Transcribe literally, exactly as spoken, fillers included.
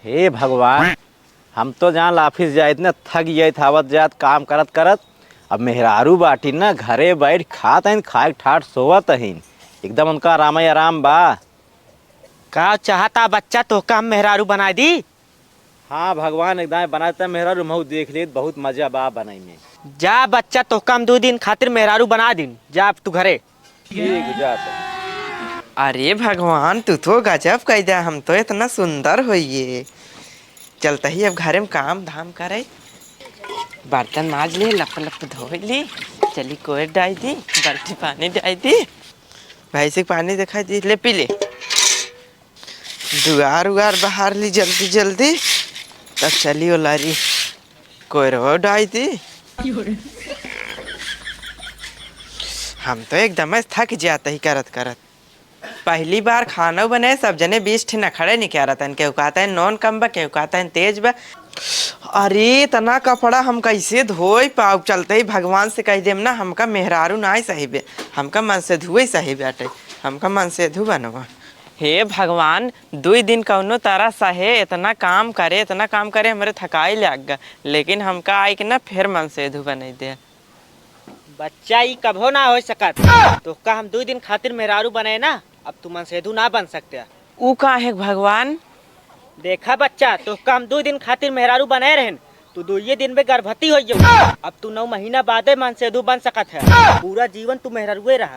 हे भगवान, हम तो जान ला ऑफिस जाइत ना, थक जाइत, आवत जात, काम करत करत। अब मेहरारू बाटी ना, घरे बैठ खात हईन, खाए ठाट सोवत हईन। एकदम उनका आराम ही आराम बा। का चाहता बच्चा, तोहका हम मेहरारू बनाए दी? हाँ भगवान, एकदम बनाए देता मेहरारू, महू देख लेत, बहुत मजा बा बनाई में। जा बच्चा, तोहका हम दू दिन खातिर मेहरारू बना दिन, जा अब तू घरे। ठीक, जा तो। अरे भगवान, तू तो गजब कई दे, हम तो इतना सुंदर होइए। चलता ही अब घरे में काम धाम करे, बर्तन माज ले, लप लप धोई ली, चली कोयर डाई दी, बाल्टी पानी डाई दी, भैंसी के पानी दिखाई दी, ले पी ले। दुआर उआर बहार ली जल्दी जल्दी, तब चली ओलारी कोयरवा डाई दी। हम तो एकदम थक जात ही करत करत। पहली बार खाना बने, सब जने बीस ठे नखड़े निकालत हन। केहू कहत है नून कम बा, केहू कहत है तेज बा। अरे, इतना कपड़ा हम कैसे धोई पाउब? चलते ही भगवान से कह देम ना, हमका मेहरारू नाई सही बे, हमका मनसेधुए सही बाटे, हमका मनसेधु बनवा। हे भगवान, दुई दिन कौनो तरह सहे, इतना काम करे, इतना काम करे, हमरे थकाई लाग गा, लेकिन हमका आइके ना फिर मनसेधु बनई दे। बच्चा, ई कभो ना हो सकत। तोहका हम दुई दिन खातिर मेहरारू बनाए ना, अब तू मनसेधु ना बन सकते। ऊ काहे भगवान? देखा बच्चा, तोहका हम दुई दिन खातिर मेहरारू बनाए रहन, तू दुइये दिन में गर्भवती हो गयो। अब तू नौ महीना बादे मनसेधु बन सकत है। पूरा जीवन तू मेहरारुए रहा।